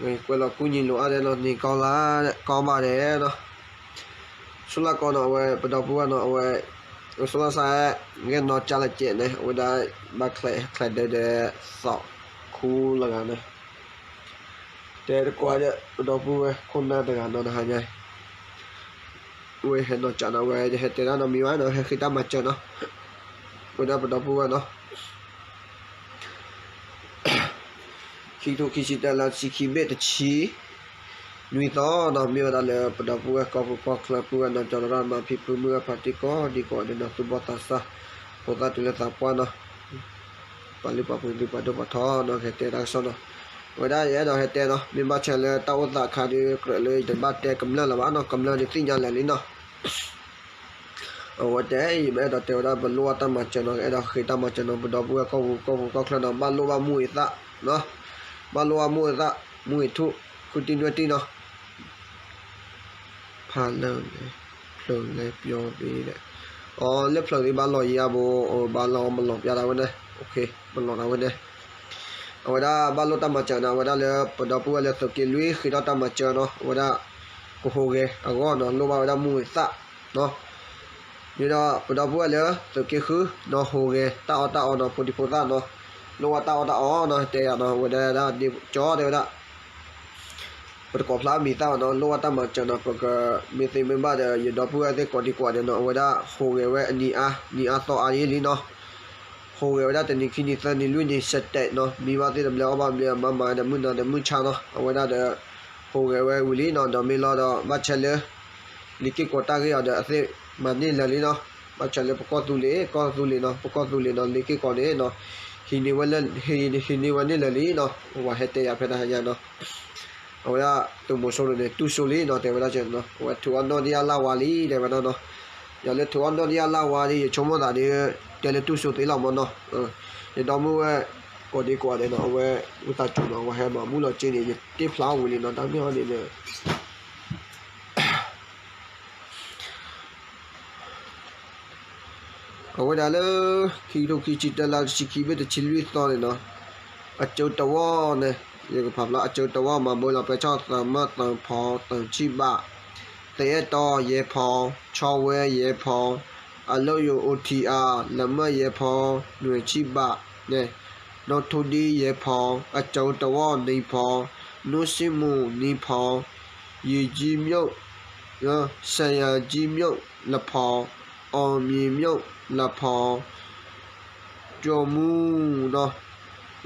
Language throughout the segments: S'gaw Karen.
ကွဲးလီၤကူၣ်ညီလိာ်အါဒဲးနီၤ န့ၢ်ကီၢ်လၢ ကီၢ်ဘၣ်ဒဲးနီၤ, ဆူလၢကီၢ်နီၤ အဝဲပဒီပုၢ်ဝဲၢ်နီၤ အဝဲ ဆူလၢစး ဂဲၤနီၢ်ကၠၢ်လၢကဲးန့ၣ် အဝဲဒၣ် ဘၣ်ချဲးချဲးဒၢဒဲး သီၣ်ခူလၢဂၤန့ၣ် တဲတကွၢ်ဒီး ပဒီပုၢ်ဝဲၢ်ခိၣ်နၢ်တဂၤနီၤ တဟါညါ ဝဲဟဲနီၢ်ကၠၢ်နီၤ ဝဲဟဲတဲဒၣ်နီၤ မံၤဝဲနီၤ ဟဲဃ့တၢ်မၤစၢၤနီၤ, ဝဲဒၣ်ပဒီပုၢ်ဝဲၢ်နီၤ ခံကထိခံဆံတၢလါတဆံခံဘ့ၣ်တဆံ နွံသီနီၤ မ့ၢ်ဝဲဒၣ်လၢပဒီပုၢ်ဝဲၢ်ကီၢ်ပူၤကီၢ်ချၢပုၢ်ဝဲၢ်နီၤ ကၠီၤလရၣ်မၤဖံးဖုမုၢ်အဖးတံၢ်ကိးဒံကိးဒဲးနီၤ သူၣ်ဘီၣ်သးစၢ် ဖိသၣ်တုၤလၢသးပှၢ်နီၤ ပှၤလုၢ်ပှၤပှ့ၤသုပှၤဒိၣ်ပှၤထီနီၤ ဟဲတဲတၢ်ကစီၣ်နီၤ, အဝဲဒၣ်ယအဲၣ်ဒိးဟဲတဲနီၤ မ့ၢ်ဘၣ်ဆၣ်လၢတၢ်အိၣ်သးအခါဒီး ကြၢးလၢယတဘၣ်တဲကမျၢၢ်လၢၤဘၣ်နီၤ ကမျၢၢ်န့ၣ်သ့ၣ်ညါလၢာ်လံနီၤ အဝဲတဲ ယအဲၣ်ဒိးတဲဝဲဒၣ် ပလိၣ်ဘၣ်တၢ်မၤစၢၤနီၤ အဲၣ်ဒိးဃ့တၢ်မၤစၢၤနီၤ ပဒီပုၢ်ဝဲၢ်ကီၢ်ပူၤကီၢ်ပူၤကီၢ်ချၢနီၤ ဘၣ်လိၣ်ဘၣ်မူအသၣ်နီၤ ဘၣ်လိၣ်ဘၣ်မူအသၣ် မူအထူၣ် ခုတံၢ်နွဲၣ်တံၢ်နီၤ ဖးလၢာ်လဲၣ် ဖျၢၣ်လဲၣ်ပျီဘ့ၣ်လဲၣ်, အီ လၢဖျၢၣ်သ့ၣ်ဘၣ်လီၤယံၤဧါဘိ ဘၣ်လီၤမလီၤပျါဒၣ်ဝဲန့ၣ် မလီၤဒၣ်ဝဲန့ၣ်, အဝဲဒၣ်ဘၣ်လိၣ်တၢ်မၤစၢၤနီၤ အဝဲဒၣ်လၢပဒီပုၢ်ဝဲၢ်လၢသုးက့လွံၢ်ဃ့ထီၣ်တၢ်မၤစၢၤနီၤ အဝဲဒၣ် ကဟူးဂဲၤအဂီၢ်နီၤ လိၣ်ဘၣ်ဝဲဒၣ်မူအသၣ်နီၤ မ့ၢ်ဒီးပဒီပုၢ်ဝဲၢ်လၢသုးက့ဃုနီၤ ဟူးဂဲၤတၢ်အီၣ်တၢ်အီနီၤ ဖိဒံဖိသၣ်နီၤ လိၣ်ဘၣ်တၢ်အီၣ်တၢ်အီနီၤ တဲယၤနီၤ အဝဲဒၣ်ဒ်ကၠီတဲဝဲဒၣ် ပတကိးဖျါအမံၤသၣ်ဘၣ်နီၤ လိၣ်ဘၣ်တၢ်မၤစၢၤနီၤ ပကမ့ၢ်သ့မ့ၢ်ဘၣ်ဒီး ယဒီပုၢ်ဝဲၢ်သ့ၣ်ကိးဒံကိးဒဲးနီၤ အဝဲဒၣ်ဟူးဂဲၤဝဲအနံၤအါ နံၤအါသီအါယံာ်လံနီၤ ဟူးဂဲၤဝဲဒၣ်တနံၤခံနံၤသၢနံၤလွံၢ်နံၤ စဲးတဲးနီၤ မံဘၣ်သ့ၣ်တဘျဲအီၣ်ဘၣ်ဘျဲ မၤမၤဒီးမုၢ်နၤဒီးမုၢ်ဆါနီၤ အဝဲဒၣ်ဒီး ဟူးဂဲၤဝဲဝံၤလံနီၤ ဒီးမ့ၢ်လီၤဒီး ဘၣ်ဆၣ်လၢ လံာ်က့ၢ်ကီးတၢ်ဂ့ၢ်အီၤဒီးအသ့ၣ်မၤန့ၢ်လၢာ်လံနီၤ ဘၣ်ဆၣ်လၢပကီၢ်သူလ့ၤ ကီၢ်သူလ့ၤနီၤ ပကီၢ်သူလ့ၤနီၤ လံာ်က့ၢ်ကီးန့ၣ်နီၤ ဟံးန့ၢ်ဝဲလၢ ဟံးန့ၢ်ဝဲန့ၢ်လၢာ်လံနီၤ ပှၤဟဲတဲယၤဖဲတဟါညါနီၤ အဝဲဒၣ်သုးမီၤစိရိၤန့ၣ် တူၢ်စိလံနီၤ တဲဝဲဒၣ်နီၤ အဝဲထုးအီၣ်နီၣ်တယၢ်လၢ်ဝါလံ တဲဝဲဒၣ်နီၤ ယၤလၢထုးအီၣ်နီၣ်တယၢ်လၢ်ဝါဒီး ယဆိကမိၣ်သးဒီး တဲလၢတူၢ်စိသ့လီၤမၢ်နီၤ ယဒီပုၢ်ဝဲၢ်ကိးဒံကိးဒဲးနီၤ အဝဲဝံသးစူၤနီၤ အဝဲဟဲမၤမူလီၤက့န့ၣ် ယတ့ၢ်ဖျါဝံၤလံနီၤ တၢ်မ့ၢ်ဟီန့ၣ်ဒီး အဝဲဒၣ်လၢ ခံကထိခံဆံတၢလါတဆံခံဘ့ၣ်တဆံလွံၢ်သီန့ၣ်နီၤ အကၠိတဝီန့ၣ် ယကဖးဖျါ အကၠိတဝီ မၤဘၢလီၤ ပဲၤဆီၣ် သၢမၢၣ် သၢဖီ သၢဆံဘး သအဲၣ်တီ ယဲၢ်ဖီ ဆီဝဲ ယဲၢ်ဖီ အလီၢ်ယိၤ အိၣ်ထံအါ လၢမၢၣ် ယဲၢ်ဖီ နွံဆံဘး နီၢ်ထူဒံ ယဲၢ်ဖီ အကၠိတဝီ နွံဖီ နူစံမူ နွံဖီ ယံာ်ကၠံမျိၣ် စဲယၤကၠံမျိၣ် လၢဖီ အီၣ်မံၤမျိၣ် လၢဖီ ကၠီမူနီၤ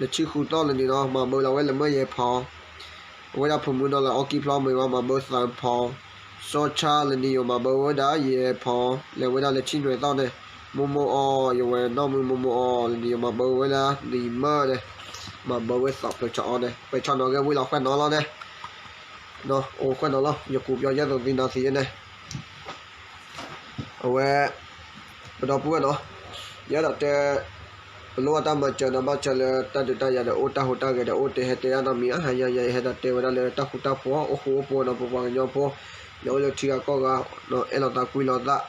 လၢဆံဃုသီလၢန့ၣ်နီၤ မၤဘၢလီၤဝဲလၢမၢၢ်ယဲၢ်ဖီ အဝဲဒၣ်ဖုမုၢ်နီၤလၢအီကံဖျီမ့ၢ်ဝဲ မၤဘၢသၢဖီ စီၤဆါလၢန့ၣ်ယိၤ မၤဘၢဝဲဒၣ်ယဲၢ်ဖီ လဲၤဝဲဒၣ်လၢဆံနွံသီန့ၣ် မိၢ်မိၢ်အီ ယဝဲနီၢ်မုၢ်မိၢ်မိၢ်အီ လၢန့ၣ်ယိၤ မၤဘၢဝဲဒၣ်နံၤမၢန့ၣ် မၤဘၢဝဲသီဖျၢၣ်ဆီအီန့ၣ် ပဲၤဆီၣ်နီၤဂဲၤဝံၤလီၤ ခွဲးနီၤလီၤန့ၣ် အိၣ်ခွဲးနီၤလီၤ ယကူးပၠီယဲၢ်သိးသံနီၤသံယဲၢ်န့ၣ် အဝဲ ပဒီပုၢ်ဝဲၢ်နီၤ ယအဲၣ်ဒိးတဲ ပလိၣ်ဘၣ်တၢ်မၤစၢၤနီၤ ဘၣ်ဆၣ်လၢတၢ်ဒုးတၢ်ယၤဒီးအိၣ် တၢ်ဟူးတၢ်ဂဲၤဒီးအိၣ် တဟဲတဲဒၣ်နီတမံၤ အဟါညါ ယဟဲဒိးတဲဝဲဒၣ်လၢတၢ်ဃူတၢ်ဖိး အိၣ်ဃူအိၣ်ဖိးနီၤ ပပှၤကညီဖိ လဲၤအိၣ်လၢထံဂၤကီၢ်ဂၤ အဲၣ်လိာ်သးကွံလိာ်သး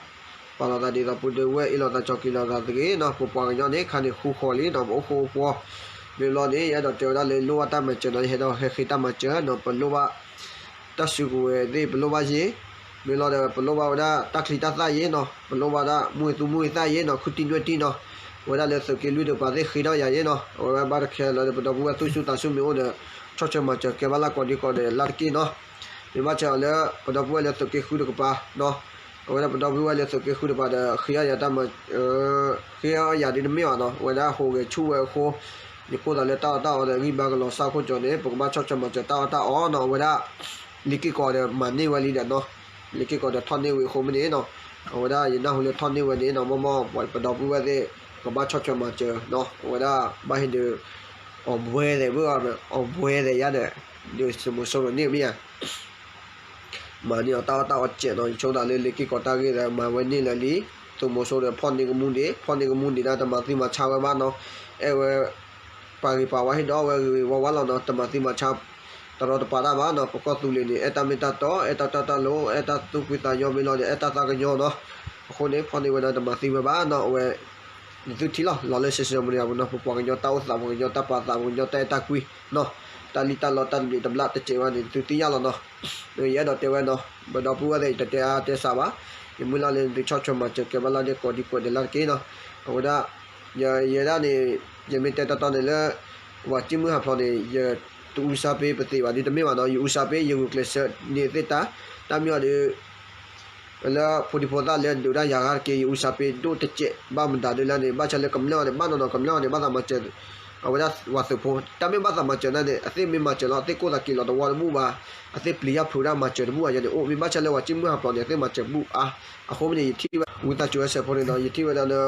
ပာ်လိာ်သးဒ်သိးပူၤဒ့ဝဲၢ် အ့ၣ်လိာ်သးကၠီက့ၤလိာ်သးတဂ့ၤနီၤ ပပှၤကညီန့ၣ် ခါန့ၣ်ဃူဃီၤလံနီၤ ပအိၣ်ဃူအိၣ်ဖိး မ့ၢ်ဘျီန့ၣ် ယအဲၣ်ဒိးတဲဝဲဒၣ်လၢလိၣ်ဘၣ်တၢ်မၤစၢၤနီၤ ယဟဲဒိးဟဲဃ့တၢ်မၤစၢၤနီၤ ပလိၣ်ဘၣ် တၢ်စုကဝဲၤသ့ၣ် ပလိၣ်ဘၣ်ယ့ၢ် မ့ၢ်လီၤဒီးပလိၣ်ဘၣ်ဝဲဒၣ်တၢ်ချံတၢ်သၣ်ယ့ၢ်နီၤ ပလိၣ်ဘၣ်ဒၣ်မူသူၣ်မူသၣ်ယ့ၢ်နီၤ ခုတံၢ်နွဲၣ်တံၢ်နီၤ အဝဲဒၣ်လၢသုးက့လွံၢ်တကပၤသ့ၣ်ဃ့ထီၣ်ယၤယ့ၢ်နီၤ အဝဲဘၣ်တခဲလၢာ်ဒီး ပဒီပုၢ်ဝဲၢ်သူၣ်ဆူၣ်သးဆူၣ်မ့ၢ်အိၣ်ဒီး ဆီၣ်ထွဲမၤစၢၤကဲဘၣ်လၢကိးဒံကိးဒဲးလၢ်တက့ၢ်နီၤ မ့ၢ်ဘၣ်ဆၣ်လၢ ပဒီပုၢ်ဝဲၢ်လၢသုးက့ဃုတကပၤနီၤ အဝဲဒၣ်ပဒီပုၢ်ဝဲၢ်လၢသုးက့ဃုတကပၤဒီး ဃ့အီၣ်ယၤတၢ်မၤ ဃ့အီၣ်ယၤဒ်တမ့ၢ်ဘၣ်နီၤ အဝဲဒၣ်ဟူးဂဲၤဆူၣ်ဝဲအဃိ ယကိးသးလၢတၢ်အီၣ်တၢ်အီဒီးဂံၢ်ဘါကလီၤစၢ်ခိၣ်ကၠီန့ၣ် ပကဘၣ်ဆီၣ်ထွဲမၤစၢၤတၢ်အီၣ်တၢ်အီနီၤ အဝဲဒၣ် လံာ်က့ၢ်ကီးဒီးမၤန့ၢ်ဝဲလံဒီးနီၤ လံာ်က့ၢ်ကီးဒီးထီၣ်န့ၢ်ဝံၤအဃိမ့ၢ်န့ၣ်နီၤ အဝဲဒၣ်ယနၢ်ဟူလၢထီၣ်န့ၢ်ဝဲန့ၣ်နီၤ မ့ၢ်မ့ၢ်ပဒီပုၢ်ဝဲၢ်သ့ၣ် ကဘၣ်ဆီၣ်ထွဲမၤစၢၤနီၤ အဝဲဒၣ်ဘၣ်ဟ့ၣ်ဒုး အီၣ်ဘှဲသဲးဘၣ် အီၣ်ဘှဲသဲးယါဒီး ဒုးသုးမီၤစိရိၤန့ၣ်မ့ၢ်ဧါ မၤန့ၢ်အီၤတၢ်အီၣ်တၢ်အီစဲးနီၤ ယဆိကမိၣ်သးလၢလံာ်က့ၢ်ကီးတၢ်ဂ့ၢ်ဒီး မၤဝဲန့ၢ်လၢာ်လံ သုးမီၤစိရိၤဒီးဖီၣ်န့ၢ်ကမူဒံး ဖီၣ်န့ၢ်ကမူဒံးဒၣ် တမၤသံမၤဆါဝဲဘၣ်နီၤ အဲၣ်ဝဲ ပာ်ဂ့ၤပာ်ဝါဟ့ၣ်ဒီးဝဲဂ့ၤဂ့ၤဝါဝါလီၤနီၤ တမၤသံမၤဆါ တရီတပါတၢ်ဘၣ်နီၤ ပကီၢ်သူလ့ၤန့ၣ် အဲၣ်တၢ်မ့ၢ်တၢ်တီ အဲၣ်တၢ်တီတၢ်လိၤ အဲၣ်တၢ်သူၣ်ဖှံသးညီမ့ၢ်လီၤဒီး အဲၣ်တၢ်သးကညီၤနီၤ အဃိန့ၣ် ဖီၣ်န့ၢ်ဝဲဒၣ်တမၤသံဝဲဘၣ်နီၤ အဝဲ နသုထံၣ်လီၤ လီၤလၢ social media ပူၤနီၤ ပပှၤကညီတၢ်အိၣ်သး ပှၤကညီတၢ်ပာ်သး ပှၤကညီတၢ်အဲၣ်တၢ်ကွံနီၤ တၢ်လံၣ်တၢ်လီတၢ်တဘျံးတဘျၣ်တစဲးဝဲန့ၣ် နသုသ့ၣ်ညါလီၤနီၤ. ယအဲၣ်ဒိးတဲဝဲနီၤ ပဒီပုၢ်ဝဲၢ်သ့ၣ် ယတတဲအါတဲစှၤဘၣ်, ယမုၢ်လၢ်လၢနသုဆီၣ်ထွဲမၤစၢၤကဲဘၣ်လၢ်ဒ့ကိးဒံကိးဒဲးလၢ်တက့ၢ်နီၤ. အဝဲဒၣ် ယ ယဲဒၣ်န့ၣ် ယမ့ၢ်တဲတီတီန့ၣ်လၢ ပှၤကၠံၣ်မုၢ်ဟးဖျိးန့ၣ် ယတအူစၢ်ပ့ပသ့ဘၣ်ဒ်တမ့ၢ်ဘၣ်နီၤ ယအူစၢ်ပ့ ယဂုာ်ကျဲးစၢးန့ၢ်သ့ၣ်တၢ် တၢ်မ့ၢ်အီၤဒီး လၢဖိဒံဖိသၣ်လၢဒုးတၢ်ယၤဂၤတက့ၢ် ယအူစၢ်ပ့ဒိၣ်တစဲး ဘၣ်မတၤဒ်လဲၣ်န့ၣ် ဘၣ်ဆၣ်လၢကမျၢၢ်အီၤန့ၣ် ဘၣ်နီၤနီၤ ကမျၢၢ်အီၤန့ၣ် ဘၣ်သးမၤစၢၤ အဝဲဒၣ်ဝၤသုးဖိ တၢ်မ့ၢ်ဘၣ်သးမၤစၢၤန့ၣ် အသ့ၣ်မ့ၢ်မၤစၢၤလီၤ အသ့ၣ်ကိၢ်သးက့ၤလီၤတဝီတဘူၣ်ဘၣ်, အသ့ၣ်ပျံၤယၢ်ဖုးဒၣ်မၤစၢၤတဘူၣ်ဘၣ်ယဲန့ၣ် အိၣ်မ့ၢ်ဘၣ်ဆၣ်လၢ ပှၤကၠံၣ်မုၢ်ဟးဖျိးန့ၣ် အသ့ၣ်မၤစၢၤဘူၣ်အါ, အဃိမ့ၢ်န့ၣ် ယထံၣ်ဝဲ ဝံသးစူၤဝဲစဲးဖိန့ၣ်နီၤ ယထံၣ်ဝဲဒၣ်လၢ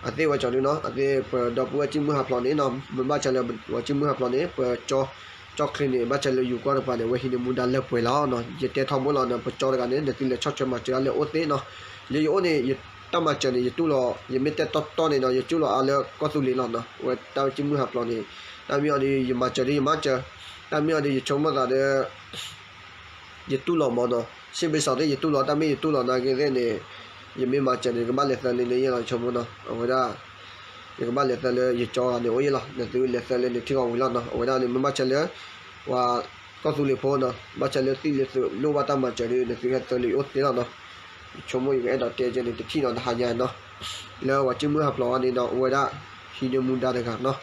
အသ့ၣ်ဝဲကၠီဒုနီၤ အသ့ၣ်ပဒီပုၢ်ဝဲၢ်ကၠံၣ်မုၢ်ဟးဖျိးန့ၣ်နီၤ မ့ၢ်ဘၣ်ဆၣ်လၢ ပှၤကၠံၣ်မုၢ်ဟးဖျိးန့ၣ် ပ ကၠီချ့န့ၣ် ဘၣ်ဆၣ်လၢယူၤကီၢ်တကပၤန့ၣ် အဝဲဟံးန့ၢ်မူဒါလၢပှဲၤလီၤနီၤ ယတဲထီဘိလီၤနီၤ ပကၠီတဂၤန့ၣ် နသုလဲၤဆီၣ်ထွဲမၤစၢၤဒၣ်လၢအအိၣ်သ့နီၤ, လၢယအိၣ်န့ၣ် ယတၢ်မၤစၢၤန့ၣ် ယတူၢ်လီၤ ယမ့ၢ်တဲတီတီန့ၣ်နီၤ ယတူၢ်လီၤအါလၢကီၢ်သူလ့ၤလီၤနီၤ အဝဲတၢ်ကၠံၣ်မုၢ်ဟးဖျိးန့ၣ် တၢ်မ့ၢ်အီၤဒီး ယမၤစၢၤဒီးယမၤစၢၤ, တၢ်မ့ၢ်အီၤဒီး ယဆိကမိၣ်သးဒီး ယတူၢ်လီၤမးနီၤ စ့ၢ်ဘ့ၣ်စီၣ်သ့ၣ် ယတူၢ်လီၤ တၢ်မ့ၢ်ယတူၢ်လီၤနာ်က့သ့ၣ်န့ၣ် ယမ့ၢ်မၤစၢၤန့ၣ် ကဘၣ်လဲၤသၢလၢန့ၣ်ယဲလီၤ ယဆိကမိၣ်နီၤ အဝဲဒၣ် ယကဘၣ်လဲၤသၢလၢယကၠီဂၤန့ၣ်အိၣ်ယဲလီၤ နသုလဲၤသၢလၢနထံဂီၤဝံၤလီၤနီၤ အဝဲဒၣ်န့ၣ် မ့ၢ်ဘၣ်ဆၣ်လၢ ပှၤကီၢ်သူလ့ၤဖိနီၤ ဘၣ်ဆၣ်လၢသံၣ်လၢသုးလိၣ်ဘၣ်တၢ်မၤစၢၤဒီး နသုဟဲသၢလၢယအိၣ်သ့လီၤနီၤ, ယဆိကမိၣ်ယကအဲၣ်ဒိးတဲကဲန့ၣ် တထံၣ်နီၤ တဟါညါနီၤ လၢပှၤကၠံၣ်မုၢ်ဟးဖျိးအီၤန့ၣ်နီၤ အဝဲဒၣ် ဟံးန့ၢ်မူဒါတဂၤနီၤ,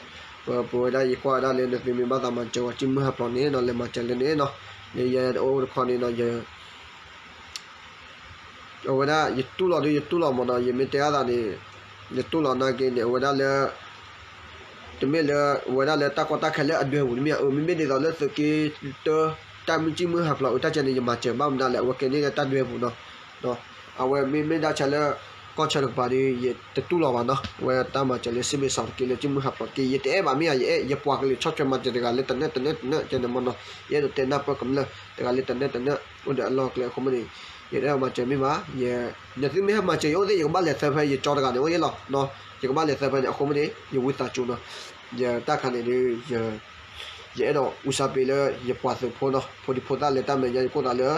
ပ ပဝဲဒၣ်ယကွၢ်ဝဲဒၣ်လၢနသုမ့ၢ်ဘၣ်သးမၤစၢၤပှၤကၠံၣ်မုၢ်ဟးဖျိးန့ၣ်နီၤ လဲၤမၤစၢၤလၢန့ၣ်နီၤ, လၢယအိၣ်တခီန့ၣ်နီၤ ယ အဝဲဒၣ် ယတူၢ်လီၤဒီးယတူၢ်လီၤမးနီၤ ယမ့ၢ်တဲအါသးန့ၣ် ယတူၢ်လီၤနာ်က့န့ၣ် အဝဲဒၣ်လၢ တမ့ၢ်လၢ အဝဲဒၣ်လၢတၢ်ကီတၢ်ခဲလၢအဒွဲပူၤတမ့ၢ်ဧါ, အၢ မ့မ့ၢ်ဒ်သိးလၢသုးက့တၢ တၢ်မုၢ်ကၠံၣ်မုၢ်ဟးဖျိးအုးတၢ်ကဲန့ၣ် ယမၤစၢၤဘၣ်မနုၤလဲၣ် အဝဲကဲန့ၢ်လၢတၢ်ဒွဲပူၤနီၤ, အဝဲမ့မ့ၢ်ဒၣ်ဆၣ်လၢ ကီၢ်ဆၢတကပၤဒီး ယတတူၢ်လီၤဘၣ်နီၤ, အဝဲတၢ်မၤစၢၤလၢစ့ၢ်ဘ့ၣ်စီၣ်တက့ၢ် လၢကၠံၣ်မုၢ်ဟးဖျိးတက့ၢ် ယတအဲၣ်ဘၣ်မ့ၢ်ဧါ, ယအဲၣ် ယပှၤကလုာ်ဆီၣ်ထွဲမၤစၢၤတဂၤလၢတနၢ်တနၢ်တနၢ်ကဲန့ၣ်မးနီၤ, ယအဲၣ်ဒိးတဲနၢ်ပၢၢ်ကမျၢၢ်တဂၤလၢတနၢ်တနၢ် အိၣ်ဒီးအလီၢ်အကျဲအဃိမ့ၢ်န့ၣ် ယတအဲၣ်ဒိးမၤစၢၤမ့ၢ်ဘၣ်, နသုမ့ၢ်ဟဲမၤစၢၤယအိၣ်သ့ၣ် ယကဘၣ်လဲၤသၢဖဲယကၠီတဂၤန့ၣ်အိၣ်ယဲလီၤ, ယကဘၣ်လဲၤသၢဖဲန့ၣ် အဃိမ့ၢ်န့ၣ် ယဝံသးစူၤနီၤ, ယတၢ်ခါန့ၣ်ဒီး ယအဲၣ်ဒိးအူစၢ်ပ့လၢယပှၤသုးဖိနီၤ, ဖိဒံဖိသၣ်လဲၤတၢ်မဲာ်ညါ ယကိၢ်သးလၢ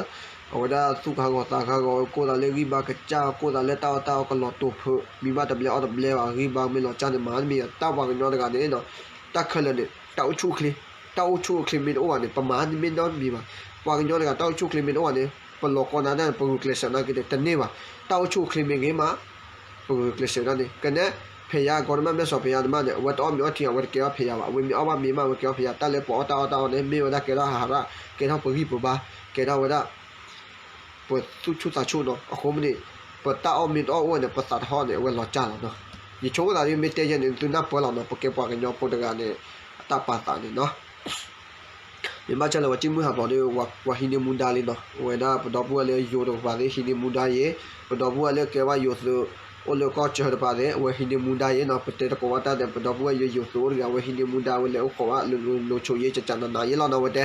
အဝဲဒၣ်သူၣ်ကဟးဂီၤသးကဟးဂီၤ ကိၢ်သးလၢဂံၢ်ဘါကစၢ် ကိၢ်သးလၢတၢ်အီၣ်တၢ်အီကလီၤတိာ်ဖုး မံဘၣ်တဘျဲအီၣ်တဘျဲဘၣ် ဂံၢ်ဘါမ့ၢ်လီၤကၢ်န့ၣ် မၤတမံၤ တၢ်ပှၤကညီတဂၤန့ၣ်နီၤ, တၢ်ခဲလၢာ်န့ၣ် တၢ်အိၣ်ဆူၣ်အိၣ်ချ့ တၢ်အိၣ်ဆူၣ်အိၣ်ချ့မ့ၢ်တအိၣ်ဘၣ်န့ၣ် ပမၤတမ့ၢ်နီတမံၤဘၣ်, ပှၤကညီတဂၤ တၢ်အိၣ်ဆူၣ်အိၣ်ချ့မ့ၢ်တအိၣ်ဘၣ်န့ၣ် ပလီၤကီနၤဒၣ်န့ၣ် ပဂုာ်ကျဲးစၢးနာ်က့ဒီး တန့ၢ်ဘၣ်, တၢ်အိၣ်ဆူၣ်အိၣ်ချ့မ့ၢ်ဂ့ၤမး ပဂုာ်ကျဲးစၢးဒၣ်န့ၣ် ကနဲ ဖဲယါ ကီတမၣ် မဲၢ်စီၤဖဲယါတမၣ်န့ၣ် အဝဲတအီၣ်မ့ၤအီထံ အဝဲတကဲထီၣ်ဖဲယါဘၣ်, အဝဲမ့ၢ်အီၣ်ဘၣ်မ့ၤမး အဝဲကဲထီၣ်ဖဲယါ, တၢ်လၢပအီၣ်တၢ်အီၣ်တၢ်အီန့ၣ် မ့ၢ်ဝဲဒၣ်ကဲထီၣ်ဟးရၣ် ကဲထီၣ်ပဂံၢ်ပဘါ ကဲထီၣ်ဝဲဒၣ် ပသူၣ်ဆူၣ်သးဆူၣ်နီၤ, အဃိမ့ၢ်န့ၣ် ပတၢ်အီၣ်မ့ၢ်တအီၣ်အိၣ်ဝဲန့ၣ် ပသးတဟီၣ်န့ၣ် အဝဲလီၤကၢ်လီၤနီၤ, ယဆိကမိၣ်သးဒ်မ့ၢ်တဲယဲန့ၣ် သုနၢ်ပၢၢ်လီၤနီၤ, ပကဲပှၤကညီဖိတဂၤန့ၣ် အတၢ်ပာ်သးန့ၣ်နီၤ မ့ၢ်ဘၣ်ဆၣ်လၢပှၤကၠံၣ်မုၢ်ဟးဖျိးဒီး ပှၤဟံးန့ၢ်မူဒါလံနီၤ, အဝဲဒၣ်ပဒီပုၢ်ဝဲၢ်လၢယိၤတကပၤသ့ၣ် ဟံးန့ၢ်မူဒါယဲ, ပဒီပုၢ်ဝဲၢ်လၢကဲဘၣ်ယိၤသုး အိၣ်လၢကီၢ်ဆၢတကပၤသ့ၣ် အဝဲဟံးန့ၢ်မူဒါယဲနီၤ, ပတဲသကိးဘၣ်တၢ်ဒီး ပဒီပုၢ်ဝဲၢ်ယိၤသုးအိၣ်တဂၤ အဝဲဟံးန့ၢ်မူဒါ အဝဲလဲၤအိၣ်ခိးဘၣ် လိၤလိၤဆိးယဲကကနနၤယဲလီၤနီၤ အဝဲတဲ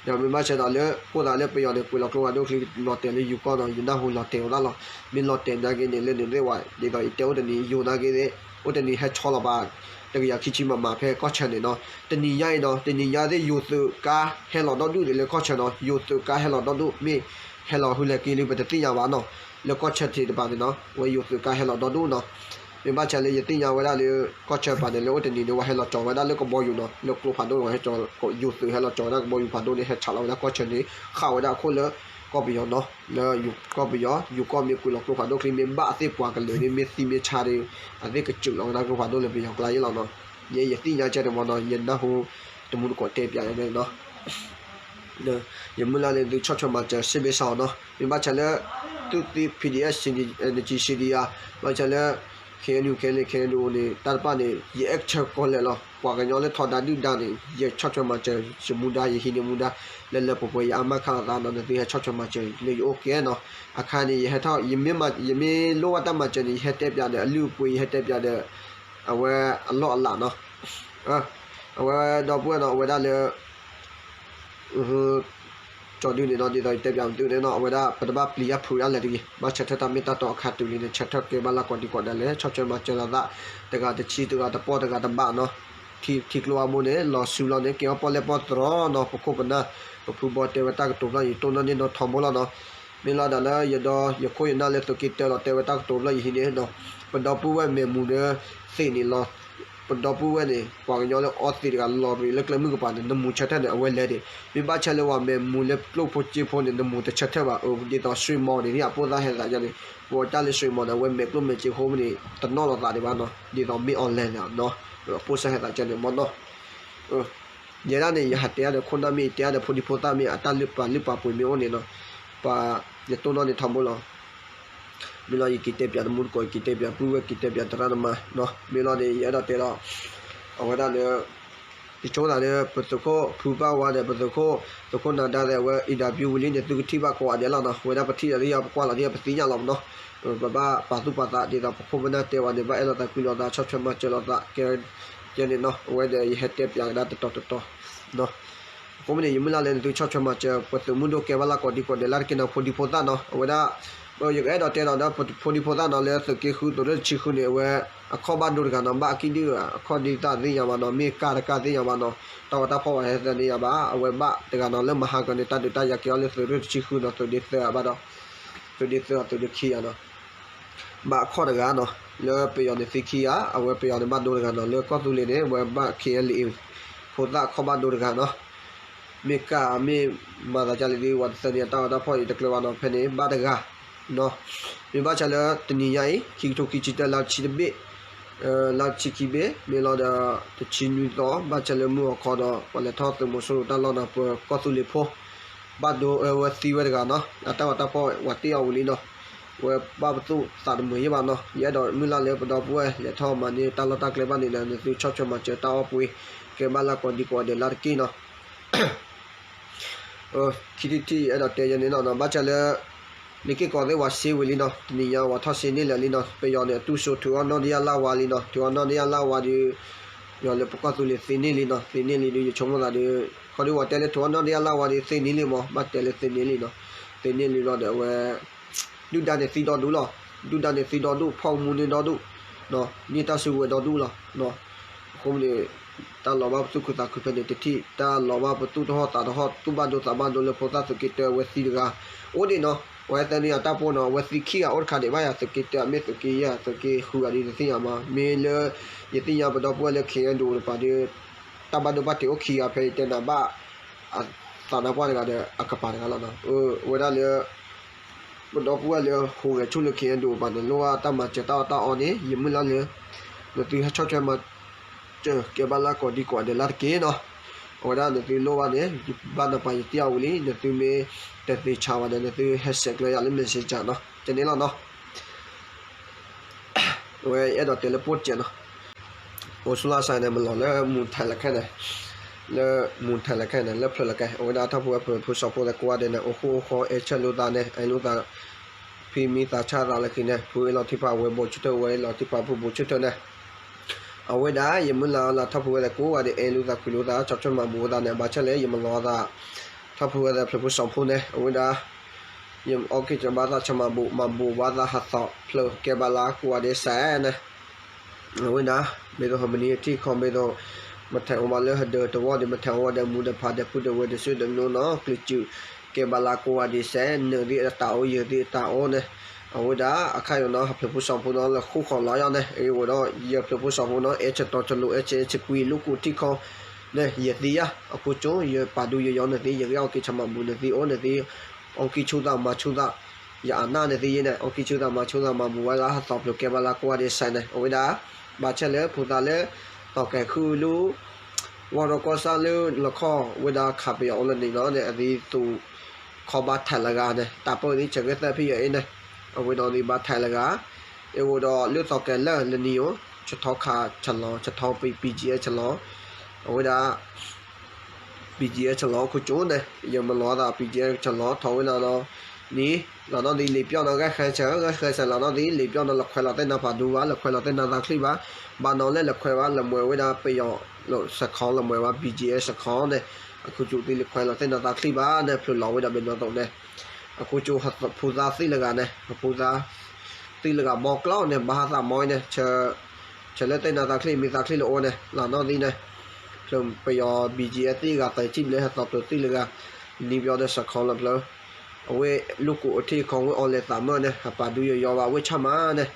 ဒီးမ့ၢ်ဘၣ်ဆၣ်ဒီးလၢ ကိၢ်သးလၢပယီၤန့ၣ် ကွံာ်လီၤကျိဖးဒိၣ်ချံ လီၤတဲာ်လၢယိၤကီၢ်နီၤ, ယနၢ်ဟူလီၤတဲာ်ဝဲဒၣ်လီၤ, မ့ၢ်လီၤတဲာ်နာ်က့န့ၣ် လၢန့ၣ်သ့ၣ်ဝဲ ဒ်သိးယတဲအိၣ်တနံၤယိၤနာ်က့သ့ၣ် အိၣ်တနံၤဟဲဆီလီၤဘၣ် တကယၤခံဆံမးမးဖဲကီၢ်ဆၢန့ၣ်နီၤ, တနံၤညါအံၤနီၤ တနံၤညါသ့ၣ်ယိၤသုးကါဟဲလီၤဒီဒူၣ်ဒံးလၢကီၢ်ဆၢနီၤ, ယိၤသုးကါဟဲလီၤဒီဒူၣ် မ့ၢ်ဟဲလီၤဟူလဲၣ်က့ၤလံပတသ့ၣ်ညါဘၣ်နီၤ, လၢကီၢ်ဆၢထံးတကပၤန့ၣ်နီၤ ဝဲယိၤသုးကါဟဲလီၤဒီဒူၣ်နီၤ မ့ၢ်ဘၣ်ဆၣ်လၢယသ့ၣ်ညါဝဲဒၣ်လၢ ကီၢ်ဆၢတကပၤန့ၣ် လၢအိၣ်တနံၤန့ၣ် ဝဲဟဲလီၤကၠီၤဝဲဒၣ်လၢကဘီယူၤနီၤ, လၢကျိဖးဒိၣ်ဝဲဟဲကၠီၤ ယိၤသုးဟဲလီၤကၠီၤဝဲဒၣ်ကဘီယူၤဖးဒိၣ်န့ၣ် ဟဲဆးလီၤဝဲဒၣ်ကီၢ်ဆၢန့ၣ် ဃၣ်ဝဲဒၣ်အခိၣ်လၢ ကီၢ်ပယီၤနီၤ, လၢကီၢ်ပယီၤ ယိၤကီၢ်မ့ၢ်ကွံာ်လီၤကျိဖးဒိၣ်ချံ မ့ၢ်ဘၣ်သ့ၣ်ပှၤကလုာ်န့ၣ် မ့ၢ်သံမ့ၢ်ဆါဒီး အသ့ၣ်ကစၢၢ်လီၤဝဲဒၣ်ကျိဖးဒိၣ်လၢပယီၤကျါယဲလီၤနီၤ, ယဲယသ့ၣ်ညါကဲတမံၤနီၤ, ယနၢ်ဟူတမူတကိးတဲပၠးန့ၣ်နီၤ ယမုၢ်လၢ်လၢသုဆီၣ်ထွဲမၤစၢၤစ့ၢ်ဘ့ၣ်ဆၣ်အီၤနီၤ, မ့ၢ်ဘၣ်ဆၣ်လၢ သုးသ့ PDF စ့ၢ်ကီး ဘၣ်ဆၣ်လၢ KNU KNLA KNDO န့ၣ် တၢ်တဖၣ်န့ၣ် ယအဲၣ်ဆၢကီးလဲာ်လီၤ, ပှၤကညီလၢထီဒါဒုၣ်ဒါန့ၣ် ယဆီၣ်ထွဲမၤစၢၤ ယမူဒါ ယဟံးန့ၢ်မူဒါ လၢလၢပှဲၤပှဲၤ ယအါမးခါအသးနီၤ, နသုဟဲဆီၣ်ထွဲမၤစၢၤလၢယအိၣ်ကဲနီၤ, အခါန့ၣ် ယဟဲထီၣ် ယမ့ၢ်လိၣ်ဘၣ်တၢ်မၤစၢၤန့ၣ် ယဟဲတဲပၠးဒီး အလုၢ်အပှ့ၤ ယဟဲတဲပၠးဒီး အဝဲအလီၢ်အလၤနီၤ, အဝဲဒီပုၢ်ဝဲၢ်နီၤ အဝဲဒၣ်လၢ ကၠီဒုန့ၣ်နီၤ ဒ်သိးယတဲပၠးသုန့ၣ်နီၤ အဝဲဒၣ် ပတဘၣ်ပျံၤယၢ်ဖုးဒၣ်လဲာ်တဂ့ၤ, ဘၣ်ဆၢထၢၣ်တၢ်မ့ၢ်တၢ်တီအခါတုၤလံန့ၣ် ဆၢထၢၣ်ကဲဘၣ်လၢကိးဒံကိးဒဲးလဲၣ် ဆီၣ်ထွဲမၤစၢၤလိာ်သး တဂၤတဆံ တဂၤတပီၢ် တဂၤတဘးနီၤ, ထံကျိအါဘိန့ၣ် လီၤဆူလီၤန့ၣ် ကဲအီၣ်ပီၣ်လဲၣ်ပီၣ်တြီနီၤ, ပခိၣ်ပနၢ် ပဖုဘီတဲဝဲတၢ်ကတိၤဖျါ ယတိၢ်နီၣ်န့ၢ်နီၤထီဘိလီၤနီၤ, မ့ၢ်လီၤဒၣ်လၢယဒီးယခိၣ်ယနၢ်လၢသုးက့တၢလီၤတဲဝဲတၢ်ကတိၤဖျၢၣ်ယဟံးန့ၣ်ဒီး ပဒီပုၢ်ဝဲၢ်မဲာ်မူၤဒီးသ့ၣ်န့ၣ်လီၤ. ပဒီပုၢ်ဝဲၢ်န့ၣ် ပှၤကညီလၢအီသံးတဂၤလီၤပံၤလၢကျဲမုၢ်ကပၤန့ၣ် နမူၤဆၢထၢၣ်န့ၣ် အဝဲလဲၤဒံး. မ့ၢ်ဘၣ်ဆၢလၢပှၤမဲာ်မူၤလၢကျိၣ်ဖိစ့ဖိန့ၣ် နမူၤတဆၢထၢၣ်ဘၣ်. အဒ်သိးစှ့မီၤန့ၣ် အပိၢ်သၣ်ဟဲသးယါန့ၣ် ပဝဲတၢ်လၢစှ့မီၤန့ၣ် အဝဲမဲာ်ကျိၣ်မဲာ်စ့ဖိမ့ၢ်န့ၣ် တနီၣ်လိာ်သးဒံးဘၣ်နီၤ. ဒ်သိးမ့ၢ်အီၤလဲၤန့ၣ်နီၤ အပိၢ်သၣ်ဟဲသးယါန့ၣ်မ့ၢ်နီၤ ယဲဒၣ်န့ၣ် ယဟးတဲအါဒီးခိၣ်နၢ်မ့ၢ် တဲအါဒီးဖိဒံဖိသၣ်မ့ၢ် အတၢ်လုၢ်ပာ်လုၢ်ပာ်ပှ့ၤမ့ၢ်အိၣ်န့ၣ်နီၤ, ပှၤ ယတိၢ်နီၣ်န့ၣ်ထီဘိလီၤ. မ့ၢ်လီၤ ယက့ၤတဲပၠးတမူတကိး ယက့ၤတဲပၠးပုၢ်ဝဲၢ် က့ၤတဲပၠးသရၣ်သမါနီၤ. မ့ၢ်လီၤန့ၣ် ယအဲၣ်ဒိးတဲဒီး အဝဲဒၣ်လၢ ယဆိကမိၣ်သးလၢ ပသုးခိၣ်ဖုဘၣ်ဝါဒီး ပသုးခိၣ် သုးခိၣ်နၤဒါဒီး အဝဲ interview ဝံၤလံန့ၣ် သုကထံၣ်ဘၣ်ကိးဂၤဒဲးလီၤနီၤ. အဝဲဒၣ်ပထံၣ်ဒီးသ့ၣ်ညါ ပကွၢ်လီၤသ့ၣ်ညါ ပသ့ၣ်ညါလီၤမ့ၢ်နီၤ. ပဘၣ်ပာ်သူၣ်ပာ်သးဒ်သိးပခိၣ်ပနၢ်တဲဝဲန့ၣ် ဘၣ်အဲၣ်လိာ်သးကွံလိာ်သး ဆီၣ်ထွဲမၤစၢၤလိာ်သး ကဲ ကဲန့ၣ်နီၤ. အဝဲဒီးယဟဲတဲပၠးကဒါတတီၤတတီၤ အဃိမ့ၢ်န့ၣ် ယမုၢ်လၢ်လၢနသုဆီၣ်ထွဲမၤစၢၤ ပသုးမုၢ်ဒိၣ်ကဲဘၣ်လၢကိးဒံကိးဒဲးလၢတက့ၢ်နီၤ ဖိဒံဖိသၣ်နီၤ. အဝဲဒၣ် ယကအဲၣ်ဒိးတဲဒီး ဖိဒံဖိသၣ်နီၤ လၢသုးက့ဃု သုးရ့ၣ်တဆံဃုန့ၣ် အဝဲ အခီၣ်ဘၣ်ဒိတဂၤနီၤ ဘၣ်အကံၣ်ဒုၣ် အခီၣ်ဒံသၣ်သ့ၣ်ညါဘၣ်နီၤ မ့ၢ်ကၢ်တကၢ်သ့ၣ်ညါဘၣ်နီၤ တၢ်ဂီၤတၢ်ဖီၣ်ဝဲဟဲသၢန့ၢ်ယၤဘၣ် အဝဲဘၣ်တဂၤနီၤ လၢမဟါကန့ၣ် တၢ်ဒုးတၢ်ယၤကဲအီၤလၢသုးရ့ၣ်တဆံဃုနီၤ သုးဒ့သၢဘၣ်ဒီး သုးဒ့သၢ သုးဒ့ခံယၤနီၤ ဘၣ်အခီၣ်တဂၤနီၤ လၢပယီၤန့ၣ်သံခံဂၤ အဝဲပယီၤန့ၣ်ဘၣ်ဒိတဂၤနီၤ လၢကီၢ်သူလ့ၤန့ၣ် အဝဲဘၣ် K N L A ဖိသၣ်အခီၣ်ဘၣ်ဒိတဂၤနီၤ မ့ၢ်ကၢ်မ့ၢ်မၤသးဒ်လဲၣ်ဒီး ပှၤတသၢန့ၢ်တၢ်ဂီၤတၢ်ဖီၣ်အံၤတကျၢၤဘၣ်နီၤ ဖဲန့ၣ် ဘၣ်တဂၤနီၤ မ့ၢ်ဘၣ်ဆၣ်လၢတနံၤညါအံၤ ခံကထိခံဆံတၢ လါတဆံတဘ့ၣ် လါတဆံခံဘ့ၣ် မ့ၢ်လီၤဒီး တဆံနွံသီ ဘၣ်ဆၣ်လၢမုၢ်ဂီၤခီဒီး ပှၤလဲၤထီၣ်သုးမီၤစိရိၤတၢ်လီၢ်နီၤ ပကီၢ်သူလ့ၤဖိ ဘၣ်ဒိ အဝဲသံဝဲတဂၤနီၤ အတၢ်ဂီၤတၢ်ဖီၣ်ဝဲတ့ၢ်အီၤဝံၤလံနီၤ ဝဲဘၣ်ပသူၣ်သးတမုာ်ယဲၢ်ဘၣ်နီၤ ယအဲၣ်ဒိးမုၢ်လၢ်လၢပဒီပုၢ်ဝဲၢ် လဲၤထီၣ်မၤန့ၢ်တၢ်လီၢ်တၢ်ကျဲဘၣ်န့ၣ်ဒီး နသုဆီၣ်ထွဲမၤစၢၤတၢ်အီၣ်ပှ့ၤ ကဲဘၣ်လၢကိးဒံကိးဒဲးလၢတက့ၢ်နီၤ ခံထံၣ်တထံၣ် ယအဲၣ်ဒိးတဲယဲန့ၣ်နီၤ ဘၣ်ဆၣ်လၢ လ့ၤက့ၢ်ကီးသ့ၣ်ဝဲစ့ဝံၤလံနီၤ တနံၤညါဝဲထီၣ်စ့န့ၢ်လၢာ်လံနီၤ ပယီၤန့ၣ် အတူၢ်စိထုးအီၣ်နီၢ်တယၢ်လၢ်ဝါလံနီၤ ထုးအီၣ်နီၢ်တယၢ်လၢ်ဝါဒီး ယီၤလၢပကီၢ်သူလ့ၤသ့န့ၢ်လံနီၤ သ့န့ၢ်လံဒီး ယဆိကမိၣ်သးဒီး ခီဒုးဝဲတဲလၢထုးအီၣ်နီၢ်တယၢ်လၢ်ဝါဒီး သ့န့ၢ်လံမး ဘၣ်တဲလၢသ့န့ၢ်လံနီၤ သ့န့ၢ်လံလီၤဒီးအဝဲ ဒုၣ်ဒါန့ၣ်သံဒီဒူၣ်လီၤ ဒုၣ်ဒါန့ၣ်သံဒီဒူၣ် ဖီၣ်မူန့ၢ်ဒီဒူၣ် န့ၢ်တၢ်စုကဝဲၤဒီဒူၣ်လီၤ အဃိန့ၣ် တၢ်လီၤဘၣ်ပသူၣ်ခုသးခုဖဲန့ၣ်တထံၣ် တၢ်လီၤဘၣ်ပသူၣ်တဟီၣ်သးတဟီၣ် သူၣ်ဘၣ်ဒိသးဘၣ်ဒိလၢဖိသၣ်သုးက့တၢဝဲသံတဂၤ အိၣ်ဒံးနီၤ အဝဲသၢန့ၢ်အတၢ်ပိၢ်နီၤ အဝဲသံခံဂၤအိၣ်တခါဒံးဘၣ်ယၤ သုးက့တၢအမ့ၢ်သုးက့ယဲၢ် သုးက့ဃုဂၤဒ်တသ့ၣ်ညါမး မ့ၢ်လၢ ယသ့ၣ်ညါပဒီပုၢ်ဝဲၢ်လၢ K N D O တပၤဒီး တၢ်ဘၣ်ဒိဘၣ်ထံးအိၣ်ခံဂၤဖဲယတဲနၤဘၣ် အသးနါပှၢ်တဂၤဒီး အကပၤတဂၤလီၤနီၤ အဝဲဒၣ်လၢ ပဒီပုၢ်ဝဲၢ်လၢဟူးဂဲၤဆူၣ်လၢ K N D O တပၤန့ၣ် လိၣ်ဘၣ်တၢ်မၤစၢၤတၢ်အီၣ်တၢ်အီန့ၣ် ယမုၢ်လၢ်လၢ နသုဟဲဆီၣ်ထွဲမၤစၢၤကဲဘၣ်လၢကိးဒံကိးဒဲးလၢတက့ၢ်နီၤ အဝဲဒၣ်နသုလိၣ်ဘၣ်န့ၣ် ယဘၣ်နပၤယတ့ၢ်အီၤဝံၤလံ နသုမ့ၢ်တသ့ဆါဘၣ်ဒီး နသုဟဲဆဲးကျၢယၤလၢ messenger နီၤ ကန့ၣ်လီၤနီၤ အဝဲအဲၣ်ဒိးတဲလၢပိၢ်စဲးနီၤ အိၣ်ဆူၣ်လၢ်စဲးန့ၣ် မလီၤလၢမူၤထဲးလၢခဲန့ၣ် လၢမူၤထဲးလၢခဲန့ၣ် လၢဖျၢၣ်လၢခဲ အဝဲဒၣ်ထီၣ်ဖိဝဲၢ်ဖျၢၣ်ဖိစီၤဖိသဲးကိးဂၤဒဲးန့ၣ် အိၣ်ဃူအိၣ်ဃီ အဲၣ်ဆၢလိာ်သးန့ၣ် အဲၣ်လိာ်သး ဖံမံသးဆၣ်သးလၢခံန့ၣ် ဖုအ့ၣ်လီၤထံဖးဝဲဘိးဆူၣ်ထၢၣ် ဝဲအ့ၣ်လီၤထံဖးဘိးဆူၣ်ထၢၣ်န့ၣ် အဝဲဒၣ် ယမုၢ်လၢ်လၢထီၣ်ဖိဝဲၢ်သဲးကိးဂၤဒဲး အဲၣ်လိာ်သးကွံလိာ်သး ဆီၣ်ထွဲမၤဘူၣ်သးန့ၣ် ဘၣ်ဆၣ်လၢယမလီၤသး ထီၣ်ဖိဝဲၢ်သဲးဖျၢၣ်ဖိစီၤဖိန့ၣ် အဝဲဒၣ် ယအီၣ်က့ၤဘၣ်သးဆီၣ်မၤဘူၣ် မၤဘူၣ်ဘၣ်သးဟးသီးဖျၢၣ်ကဲဘၣ်လၢကိးဂၤဒဲးစဲးန့ၣ် အဝဲဒၣ် မ့ၢ်သိးဟီမနံၤထံၣ်ခီ မ့ၢ်သိး မထဲးအိၣ်ဘၣ်လၢဟဒၢးတဝီၢ်ဒီး မထဲးအိၣ်ဝဲဒီးမူဒီးဖးဒီးပုၢ်ဒီးဝဲၢ်ဒီးစုဒီးမနိနီၤ ကလုာ်စူး ကဲဘၣ်လၢကိးဂၤဒဲးစဲး နၢၤသ့ၣ်အတၢ်အိၣ် ယၢၤသ့ၣ်အတၢ်အိၣ်န့ၣ် အဝဲဒၣ် အခါယိၤနီၤ ဟးဖျၢၣ်ဖိစီၤဖိနီၤ လၢဃူဃီၤလီၤယီၤန့ၣ် အဝဲဒီး ယဖျၢၣ်ဖိစီၤဖိနီၤ အဲၣ်ဆၢတီဆၢလိာ် အဲၣ်ဆၢအဲၣ်ဆၢကွံ လူၢ်ကိးထံၣ်ခီ န့ၣ် ယသ့ယါ အခိၣ်ကၠိ ယပာ်ဒူယယီၤနၢၤသ့ ယဂ့ၢ်အီၣ်က့ၤဆီၣ်မၤဘူၣ်နၢၤသ့ အိၣ်နၢၤသ့ အီၣ်ကံၢ်ဆူၣ်သးမၤဆူၣ်သး ယအနၢ်နၢၤသ့ယဲန့ၣ် အီၣ်ကံၢ်ဆူၣ်သးမၤဆူၣ်သး မၤဘူၣ်ဝဲလၢဟးသီးဖျၢၣ်ကဲဘၣ်လၢကိးဂၤဒဲးစဲးန့ၣ် အဝဲဒၣ် ဘၣ်ဆၣ်လၢဖိသၣ်လၢ သီၣ်ကဲၤဃုလူ ဝီၢ်ရီကီၢ်ဆၣ်လၢလီခီၣ်ဝဲဒၣ်ခးပယီၤအိၣ်လၢန့ၣ်နီၤန့ၣ် အသံသူၣ်ခီဘၣ်ထဲးလၢဂၤန့ၣ် တၢ်ပၢၢ်သ့ၣ်ဆၢကဲသၢဖံးယဲအ့န့ၣ် အဝဲဒီးသံဘၣ်ထဲးလၢဂၤ အ့ၣ်အိၣ်ဒီးလၢသီၣ်ကဲၤလၢလၢနံၤအိၣ် ဆထီခးဆလီၤ ဆထီ P G S ဆလီၤ အဝဲဒၣ် P G S ဆလီၤခိၣ်ကၠိန့ၣ် ယမလီၤသး P G S ဆလီၤထီၣ်ဝဲဒၣ်လီၤ နံၤ လီၤနီၣ်သံလံာ်ပျီၢ်နီၣ် ဂဲၤဃဲဆၢ ဂဲၤဃဲဆၢ လီၤနီၣ်သံလံာ်ပျီၢ်နီၣ် လၢခွဲးလီၤသ့ၣ်နါဖးဒူဘၣ် လၢခွဲးလီၤသ့ၣ်နါသးချံဘၣ် ဘၣ်နီၣ်လၢလၢခွဲးဘၣ် လၢမွဲဝဲဒၣ်ပယီၤ လၢစခီ လၢမွဲဘၣ် P G S စခီန့ၣ် အခိၣ်ကၠိသံလၢခွဲးလီၤသ့ၣ်နါသးချံဘၣ်န့ၣ် ဖျိလီၤဝဲဒၣ်ဘဲၣ်နီၣ်သိးန့ၣ် အခိၣ်ကၠိဖိသၣ်သံလၢဂၤန့ၣ် အဖိသၣ် သံလၢဂၤဘီကျီန့ၣ် ဘၣ်ဟးသးမီန့ၣ် ဆၢလၢသ့ၣ်နါသးချံ မ့ၢ်သးချံလၢအိၣ်န့ၣ် လီၤနီၣ်သံန့ၣ် ဖျိပယီၤ B G F သံဂၤသၢဆံဘျဲၣ် ဟဲသီဖျိသံလၢဂၤ နံၤပယီၤဒီးစခီလၢဖျိ အဝဲလူၢ်ကိးအထံအကီၢ်ဝဲအီၤလဲၤသးမၢၣ်န့ၣ် အပာ်ဒုးယယီၤဘၣ်ဝဲဆၣ်မးန့ၣ်,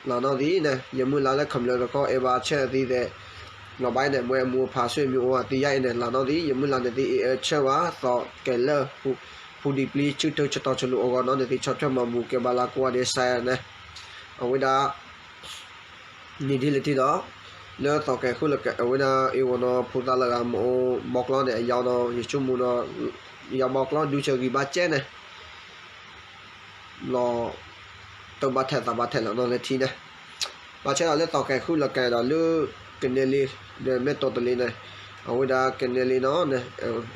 လီၤနီၢ်သံန့ၣ် ယမုၢ်လၢ်လၢခမျၢၢ်တခီအဲၣ်ဘၣ်ဆၢအသံသဲး, လီၤဘၣ်န့ၣ် မ့ၢ်အမိၢ်အဖးဆွေမျိုးအိၣ်အသံယါအံၤန့ၣ် လီၤနီၢ်သံ ယမုၢ်လၢ်န့ၣ်သံအအၢဆၢဘၣ် သီၣ်ကဲၤလၢ ဖူဒံးပျံၤဆူထၢဆတီၤဆလိာ်အဂီၢ်နီၢ်န့ၣ်သံ ဆီၣ်ထွဲမၤဘူၣ်ကဲဘၣ်လၢကိးဂၤဒဲးစဲးန့ၣ်, အဝဲဒၣ် နံၤဒ်လၢထံဒီး လၢသီၣ်ကဲၤဃုလၢကဲၤ အဝဲဒၣ်အ့ၣ်ဝီၤနီၤ ဖိသၣ်လၢဂၤမ့ၢ်အိၣ်ဘီကျီန့ၣ် အယီၤနီၤ ယဆိကမိၣ်နီၤ ယဘီကျီဒုးဆၢဂံၢ်ဘါစဲန့ၣ် လီၤ တၢ်ဘၣ်ထဲးသးဘၣ်ထဲးလီၤနီၤလၢထံန့ၣ်, ဘၣ်ဆၣ်ဒီးလၢသီၣ်ကဲၤဃုလၢကဲၤဒီးလၢ ကနဲလ့ ဒီးမဲၢ်တီၤတလ့န့ၣ် အဝဲဒၣ်ကနဲလ့နီၤ လ့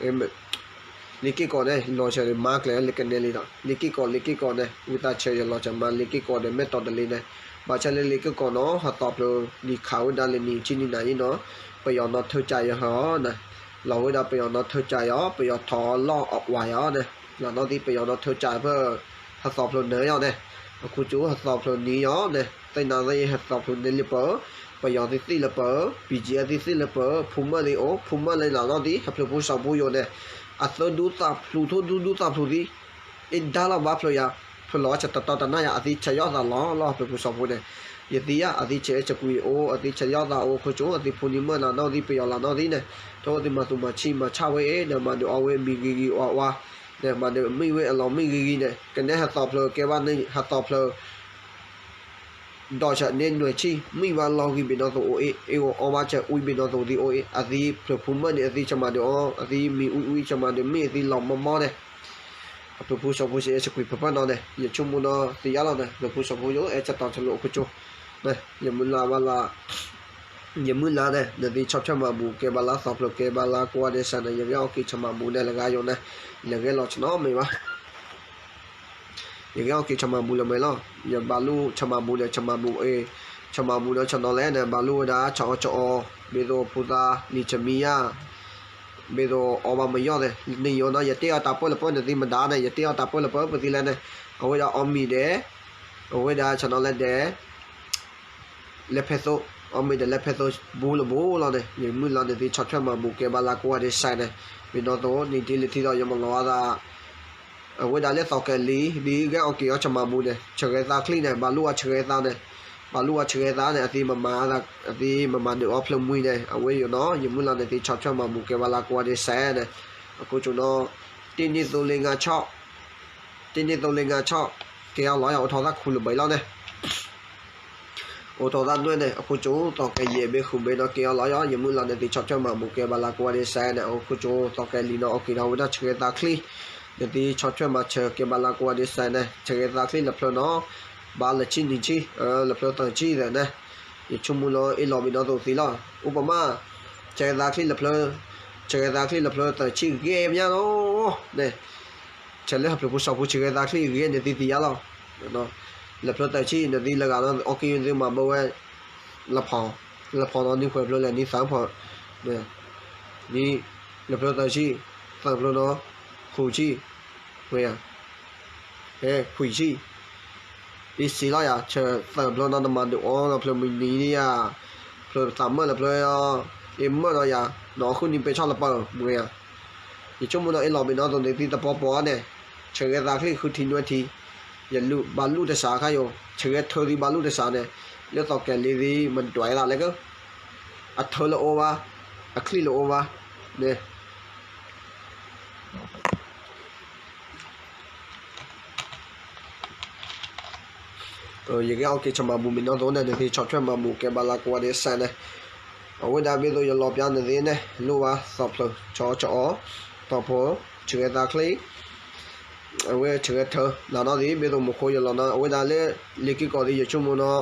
က့ၢ်ကီၢ်န့ၣ် လီၤစၢၤမၤကျဲၤလၢကနဲလ့ဒီး လ့က့ၢ်ကီၢ် လ့က့ၢ်ကီၢ်န့ၣ် ဝံသးစူၤယလီၤစၢၤမၤလ့က့ၢ်ကီၢ်ဒီးမဲၢ်တီၤတလ့န့ၣ်, ဘၣ်ဆၣ်လၢလ့က့ၢ်ကီၢ်နီၤ ဟသီဖျိလံၤခးဝဲဒၣ်လၢနံၤဆံနံၤနၤအံၤနီၤ, ပယီၤနီၤထၢကၢယဟီန့ၣ်, လီၤဝဲဒၣ်ပယီၤနီၤထၢကၢယီၤ ပယီၤထီၣ်လီၢ်အဝၤယီၤန့ၣ်, လီၤနီၢ်သံပယီၤနီၤထၢကၢဖဲ ဟသီဖျိနၢယီၤန့ၣ်, အခိၣ်ကၠိဟသီဖျိနံၤယီၤန့ၣ် သ့ၣ်နၤသ့ၣ်ဟသီဖျိနၢလံပၢၤ, ပယီၤသ့ၣ်သ့ၣ်လၢပၢၤ, ပံကၠံအသ့ၣ်သ့ၣ်လၢပၢၤ, ဖူမၢၢ်သ့ၣ်အိၣ် ဖူမၢၢ်လၢလီၤနီၢ်သံ ဟဖျိၣ်ဖိစီၤဖိယိာ်န့ၣ်, အသၢဒူသးဖျိးထိၣ်ဒူဒူသးဖျိးသံ အ့ၣ်ဒါလီၤဘၣ်ဖျိးယၤ, ဖျိးလီၤဆၢတတီတနါယၤ အသံဆၢယီၣ်သးလီၤလီၤ ဟဖျိၣ်ဖိစီၤဖိန့ၣ်, ယသံယၤ အသံဆၢအဲၣ်ဆၢကွံာ်အိၣ် အသံဆၢယီၣ်သးအိၣ် ခိၣ်ကၠိ အသံဖူနံၤမၢၢ်လီၤနီၢ်သံ ပယီၤလီၤနီၢ်သံန့ၣ်, ထိၣ်သံမၤသူၣ်မၤဆံးမၤဆၣ်ဝဲအ့ၣ် ဒီးမၤဒုးအီဝဲမံၤဂ့ၤဂ့ၤအီဝါ, ဒီးမၤဒုးမံဝဲအလီၢ်မံၤဂ့ၤဂ့ၤန့ၣ် ကနဲဟသီဖျိးကဲဘၣ်န့ၣ် ဟသီဖျိး ဒီးဆၣ်န့ၣ်နွဲၣ်ဆံ မံဘၣ်လီၤဂံၢ်ဘ့ၣ်နီၢ်သိးအိၣ်အ့ၣ်, အ့ၣ်ဂီၤအီဘၣ်ဆၣ်ဝံဘ့ၣ်နီၢ်သိးသံအိၣ်အ့ၣ်, အသံဖျိၣ်ဖူမၢၢ်န့ၣ် အသံဆၢမၤဒုးအီ, အသံမံၤဝံဝံဆၢမၤဒုးမ့ၢ်အသံလီၤမီၢ်မီၢ်န့ၣ်, ဟဖျိၣ်ဖိစီၤဖိစ့အဲၣ်ဆၢကွံာ်ဖၢဖၢနီၤန့ၣ် ယဆိကမိၣ်ဒီးသံယါလီၤန့ၣ် ဟဖျိၣ်ဖိစီၤဖိယိာ် အဲၣ်ဆၢတီၤဆလိာ်အခိၣ်ကၠိ, ယမုၢ်လၢ်ဘၣ်လၢ ယမုၢ်လၢ်န့ၣ် နသံဆီၣ်ထွဲမၤဘူၣ်ကဲဘၣ်လၢသီဖျိးကဲဘၣ်လၢကိးဂၤဒဲးစဲးန့ၣ် ယဂဲၤအီၣ်က့ၤဆၣ်မၤဘူၣ်န့ၣ် လၢဂၤယိာ်န့ၣ် ယဂဲၤလီၤဆၢနီတမံၤဘၣ် ယကဲအီၣ်က့ၤဆၣ်မၤဘူၣ်လၢမဲာ်လီၤ. ယဘၣ်လူဆၣ်မၤဘူၣ်န့ၣ် ဆၣ်မၤဘူၣ်အ့ၣ်, ဆၣ်မၤဘူၣ်ဒီးဆၣ်နီၤလဲၣ်န့ၣ် ဘၣ်လူဝဲဒၣ်ဆၣ်အီၣ်ဆၣ်အီ, ဘၣ်သိးဖိသၣ်လံၤဆၢမံယါ, ဘၣ်သိးအီဘၣ်မယီၢ်သ့ၣ် နံၤယိာ်နီၤ ယတ့အီၣ်တၢ်ပၢလၢပၢနသံမဒါန့ၣ် ယတ့အီၣ်တၢ်ပၢလၢပၢပသံလဲၣ်န့ၣ် အဝဲဒၣ်အီမံၤဒဲး, အဝဲဒၣ်ဆၣ်နီၤလဲၣ်ဒဲး လဲၤဖဲသိး, အီမ့ၢ်ဒီးလဲၤဖဲသိး ဘူးလၢဘူးလီၤန့ၣ် ယမုၢ်လၢ်န့ၣ်သံဆီၣ်ထွဲမၤဘူၣ်ကဲဘၣ်လၢကိးဂၤဒဲးစဲးန့ၣ်, မ့ၢ်နီၢ်သိး နံၤဒ်လၢထံဒီး ယမၤလီၤအသး အဝဲဒၣ်လၢသီၣ်ကဲၤလံၤ ဒ်ဂဲၤအီၣ်က့ၤအီၤဆၣ်မၤဘူၣ်န့ၣ် ဆၢဂဲၤသးချံန့ၣ် ဘၣ်လူအီၤဆၢဂဲၤသးန့ၣ်, ဘၣ်လူအီၤဆၢဂဲၤသးန့ၣ် အသံမမၤ, အသံမမၤဒုးအီဖျၢၣ်မှံန့ၣ် အဝဲယိာ်နီၤ ယမုၢ်လၢ်န့ၣ်သံဆီၣ်ထွဲမၤဘူၣ်ကဲဘၣ်လၢကိးဂၤဒဲးစဲးန့ၣ်, အခိၣ်ကၠိနီၤ တ့ၢ်န့ၢ်သိလ့ငါဆီၣ်, တ့ၢ်န့ၢ်သိလ့ငါဆီၣ်, ကဲအီၤလီၤယၤ အိၣ်ထီၣ်သၣ်ခူလၢဘၢလီၤန့ၣ် အိၣ်ထီၣ်သၣ်နွဲၣ်န့ၣ် အခိၣ်ကၠိ သီၣ်ကဲၤယဲၢ်ဘ့ၣ်ဃုာ်ဘ့ၣ်နီၤ ကဲအီၤလီၤယၤ ယမုၢ်လၢ်န့ၣ်သံဆီၣ်ထွဲမၤဘူၣ်ကဲဘၣ်လၢကိးဂၤဒဲးစဲးန့ၣ် အခိၣ်ကၠိ သီၣ်ကဲၤလံၤနီၤ အီၣ်က့ၤဒီးဝဲဒၣ်ဆၢဂဲၤသးချံ, န့ၣ်သံဆီၣ်ထွဲမၤဆၢကဲဘၣ်လၢကိးဂၤဒဲးစဲးန့ၣ် ဆၢဂဲၤသးချံလၢဖျၢၣ်နီၤ ဘၣ်လၢဆံနံၤဆံ, လၢဖျၢၣ်သၢဆံသ့ၣ်န့ၣ်, ယဆိကမိၣ်လၢအ့ၣ်လီၤဘ့ၣ်နီၢ်သိးသံလီၤ, ဥပမာ, ဆၢဂဲၤသးချံလၢဖျၢၣ်, ဆၢဂဲၤသးချံလၢဖျၢၣ်သၢဆံဂ့ၤမးနီၤ, န့ၣ် ဆၢလၢဟဖျိၣ်ဖိစီၤဖိဆၢဂဲၤသးချံဂ့ၤန့ၣ်သံသံယါလီၤ, လၢဖျၢၣ်သၢဆံန့ၣ်သံလၢဂၤနီၤ အီၣ်က့ၤသ့မၤဘၢဝဲ, လၢဖီ, လၢဖီနီၤ နံၣ်ပှဲၤဖျၢၣ်လဲၣ် နံၣ်သၢဖီ, နံၣ်, လၢဖျၢၣ်သၢဆံ, သၢဖျၢၣ်နီၤ, ဃုဆံ, ဝဲယၤ, ဟဲခွံဆံ အ့ၣ်စံလီၤယၤ ဆၢသၢဖျၢၣ်နီၤ နမၤဒုးအီလၢဖျၢၣ်မုၢ်နံၤန့ၣ်ယၤ, ဖျၢၣ်သးမၢၢ်လၢဖျၢၣ်, အ့ၣ်မၢၢ်နီၤယၤ, နအီၣ်ဃုနံၤပဲာ်ဆီၣ်လၢပၢ်မ့ၢ်ယၤ, ယဆိကမိၣ်နီၤ အ့ၣ်လီၤဘ့ၣ်နီၢ်သိးန့ၣ်သံတပီပီန့ၣ်, ဆၢဂဲၤသးချံဃုထံနွဲၣ်ထံ, ယလူၤဘၣ်လူတစးခါယိာ်, ဆၢဂဲၤထၢသံဘၣ်လူတစးန့ၣ်, လၢသီၣ်ကဲၤလံၤသံ မဒွဲသးလဲၣ်ကၢ, အထၢလၢအိၣ်ဘၣ်, အချံလၢအိၣ်ဘၣ်, န့ၣ် ယကဲအီၣ်က့ၤဆၣ်မၤဘူၣ်မ့ၢ်နီၢ်သိးန့ၣ် နသ့ဆီၣ်ထွဲမၤဘူၣ်ကဲဘၣ်လၢကိးဂၤဒဲးစဲးန့ၣ်, အဝဲဒၣ်ဘၣ်သိးယလီၤပျါနသ့န့ၣ် လိၣ်ဘၣ်သီၣ်ဖျၢၣ် ဆီအီၣ်ဆီအီ, သီၣ်ဖိ, ဆၢဂဲၤသးချံ အဝဲဆၢဂဲၤထၢ လၢနီၢ်သ့ ဘၣ်သိးမူခိၣ်ယလီၤနီၤ အဝဲဒၣ်လၢ လ့ၤက့ၢ်ကီၢ်သ့ ယဆိကမိၣ်နီၤ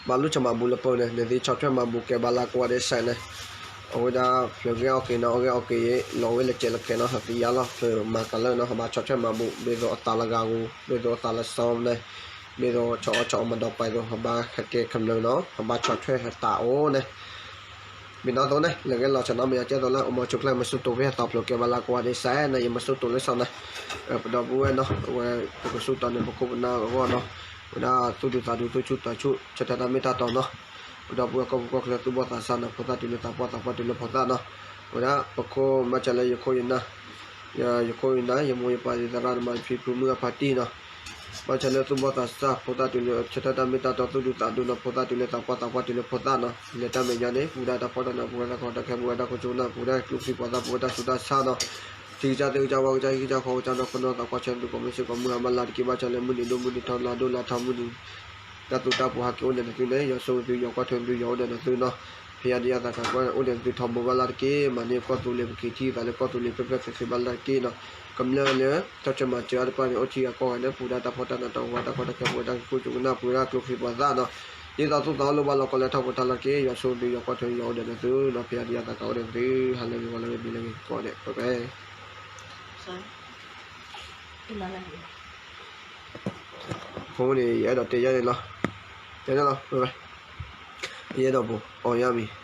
ဘၣ်လူဆၣ်မၤဘူၣ်လၢပၢၤန့ၣ် နသ့ဆီၣ်ထွဲမၤဘူၣ်ကဲဘၣ်လၢကိးဂၤဒဲးစဲးန့ၣ်, အဝဲဒၣ်ဖျၢၣ်ဂဲၤအီၣ်က့ၤနီၤ အဂဲၤအီၣ်က့ၤယဲ လီၤဝဲလၢကဲလၢကဲနီၤ ဟသံယါလီၤ ဖျၢၣ်မၤကလၢနီၤ ဟဘၣ်ဆီၣ်ထွဲမၤဘူၣ် ဘၣ်သိးအသးလၢဂၤဂူၤ ဘၣ်သိးအသးလၢစီန့ၣ်, ဘၣ်သိးဆီအီၣ်ဆီအီမၤဒီးပှဲၤသိး ဟဘၣ်ဟဲကဲခမျၢၣ်နီၤ ဟဘၣ်ဆီၣ်ထွဲဟတးအိၣ်န့ၣ် မ့ၢ်နီၢ်သိးန့ၣ် လၢဂဲၤလီၤဆၣ်နီၤ မ့ၢ်ယကဲသိးလၢ အမီၤဆိကျဲ မၤဆူၣ်တိာ်ဖဲအသီဖျၢၣ်ကဲဘၣ်လၢကိးဂၤဒဲးစဲးန့ၣ် ယမၤဆူၣ်တိာ်လၢစီန့ၣ်, ပဒီပုၢ်ဝဲၢ်နီၤ အဝဲ ပကဆူၣ်တီၤန့ၣ် ပခိၣ်ပနၢ်အဂီၢ်နီၤ, ဝဲဒၣ်သူၣ်ဒူသးဒူသူၣ်ဆူၣ်သးဆူၣ် ဆၢတဲာ်တၢ်မ့ၢ်တၢ်တီနီၤ, ပဒီပုၢ်ဝဲၢ်ကီၢ်ပူၤကီၢ်ချၢသူၣ်ဘီၣ်သးစၢ်နီၤ ဖိသၣ်တုၤလၢသးပှၢ်သးပှၢ်တုၤလၢဖိသၣ်နီၤ, ဝဲဒၣ်ပခိၣ်မၤစၢၤလၢယခိၣ်ယနၢ် ယခိၣ်ယနၢ် ယမိၢ်ယပၢ် ယသရၣ်သမါ ယဖံဖု မုၢ်ဂၤဖါတံၢ်နီၤ, ဘၣ်ဆၣ်လၢသူၣ်ဘီၣ်သးစၢ် ဖိသၣ်တုၤလၢဆၢထၢၣ်တၢ်မ့ၢ်တၢ်တီ သူၣ်ဒူသးဒူနီၤ, ဖိသၣ်တုၤလၢသးပှၢ် သးပှၢ်တုၤလၢဖိသၣ်နီၤ, လဲၤတၢ်မဲာ်ညါန့ၣ် ပူၤဒၣ်တၢ်ဖှီၣ်တၢ်နး ပူၤဝဲတၢ်ကီတၢ်ခဲ ပူၤဝဲတၢ်ခိၣ်ကၠိကနၣ် ပူၤဝဲတၢ်ကျိချံမျိာ်သၣ် ပူၤဝဲတၢ်ဆူးတၢ်ဆါနီၤ, ထံကစၢ်သ့ၣ်ကစၢ် ဝၣ်ကစၢ် ဟံၣ်ကစၢ် ဃီကစၢ်နီၤ, ကနီၤသးကွၢ်ဆၢနုာ် ကိးမုၢ်ဆ့ၣ်ကိးမုၢ်ဟါ ဘၣ်လၢတက့ၢ် ဘၣ်ဆၣ်လၢမုၢ်နံၤဒိၣ်မုၢ်နံၤထီ လါဒိၣ်လါထီ မုၢ်နံၤ တၢ်သူတၢ်ပူၤဟးက့ၤအိၣ်ဒီးနသုန့ၣ် ယွၤဆိၣ်ဂ့ၤသု ယွၤကွၢ်ထွဲသု ယွၤအိၣ်ဒီးနသုနီၤ, ဖဲယၤဒုးယၤသးကးကီန့ၣ် အိၣ်ဒီးနသုထီဘိဘၣ်လၢတက့ၢ်, မၤန့ၢ်ကီၢ်သူလ့ၤ ပက့ၤထံၣ်သးလၢကီၢ်သူလ့ၤ ဖဲဖဲဃဲဃဲဘၣ်လၢတက့ၢ်နီၤ, ကမျၢၢ်လၢ ထီၣ်ဆၢမၤစၢၤအတပၢ်န့ၣ် အိၣ်ထံဂၤကီၢ်ဂၤန့ၣ် ပူၤဒၣ်တၢ်ဖှီၣ်တၢ်နး တၢ်ဝဲတၢ်ကီတၢ်ခဲ ပူၤဝဲတၢ်ခိၣ်ကၠိကနၣ် ပူၤဝဲတၢ်ကျိချံမျိာ်သၣ်နီၤ, ဒ်သိးသူၣ်သးအိၣ်လၢဘၣ်လီၤကီး လဲၤထီၣ်ပှဲၤထီၣ်လၢတက့ၢ်, ယွၤဆိၣ်ဂ့ၤသု ယွၤကွၢ်ထွဲ ယွၤအိၣ်ဒီးနသုနီၤ, ဖဲယၤဒုးယၤသးကးအိၣ်ဒီးနသု ဟါလၢဂ့ၤ ဂီၤလၢဂ့ၤ နံၤလၢဂ့ၤ ကိးဂၤဒဲး ပပဲ ဖိန့ၣ် ယအဲၣ်ဒိးတဲယၤန့ၣ်လီၤ, တဲန့ၣ်လီၤ ပပဲ, ယအဲၣ်ဒိးပူၤ အီယၤမံၤ